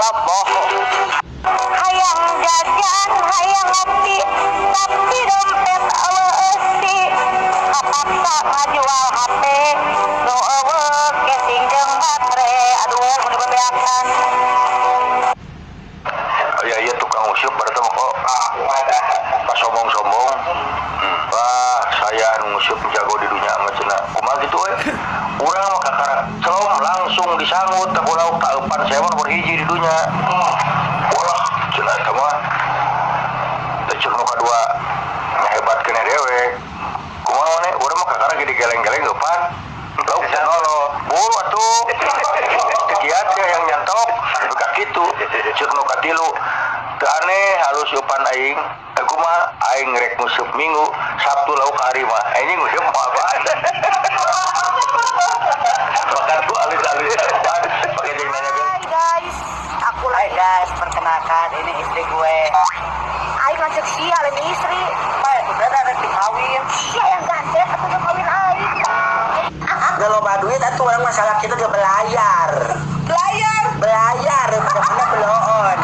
Kalopoh. Hayang jajan, hayang ngopi, tapi dompet euweuh eusi. Kapaksa ngajual HP nu euweuh casing jeung batre. Aduh, mun dibebeakan. Ya iya, tukang useup berarti mah kok pas sombong-sombong. Wah, saya anu nguseup jago di dunia mah cenah. Kumaha gitu we? Urang mah kakara celom langsung disangut tak lauk tak eupan saya mah nomor hiji di dunia. Walah, cenah eta mah. Teh cek nu kadua nya hebat keneh dewek. Kumaha maneh? Urang mah kakara ge digeleng-geleng eupan. Lauk teh nolo. Buru atuh. Kiat ya yang nyantok buka kitu. Cek nu katilu teu aneh halus eupan aing. Aku mah aing rek nguseup Minggu, Sabtu lauk hari mah. Anjing, nguseup mau apaan? Makan tuh alus-alus eupan. Pakai jeung nanya ke. Hai guys, aku Hai lagi. Guys, perkenalkan ini istri gue. Aing ngajak sia lain istri. Pak, itu udah ada kawin. Sia yang gandeng atuh nu kawin aing. Gak loba duit atuh orang masalah kita gak belayar. Belayar. Belayar, mana beloon.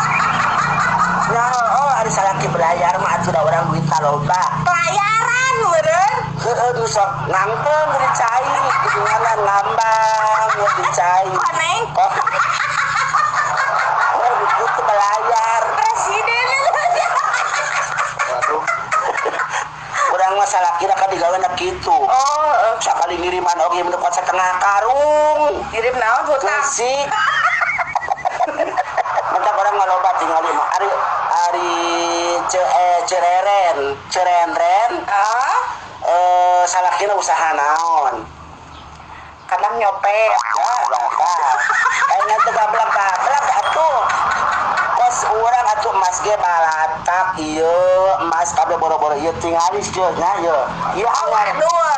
Nah, oh, ada salaki belayar mah atuh da orang duit loba. Pelayaran meureun. Heeh, nu sok ngangkeng di cai, gedungan ngambang di cai. Koneng. Oh. Orang duit teu belayar. Presiden. Waduh. Urang mah salakina kan digawe na kitu. Oh, Sakali ngiriman oge mendekat setengah karung. Ngirim naon hutang? Gresik. Mentak orang ngaloba tinggali mah. Ari ari ce, cereren, cerenren Ah, salakina usaha naon? Kadang nyopet. Ya, bakal. Aing teh gablak-gablak atuh. Kos urang atuh emas ge balatak ieu, emas kabeh boro-boro ieu tingali nya ieu. Ieu anyar. Dua.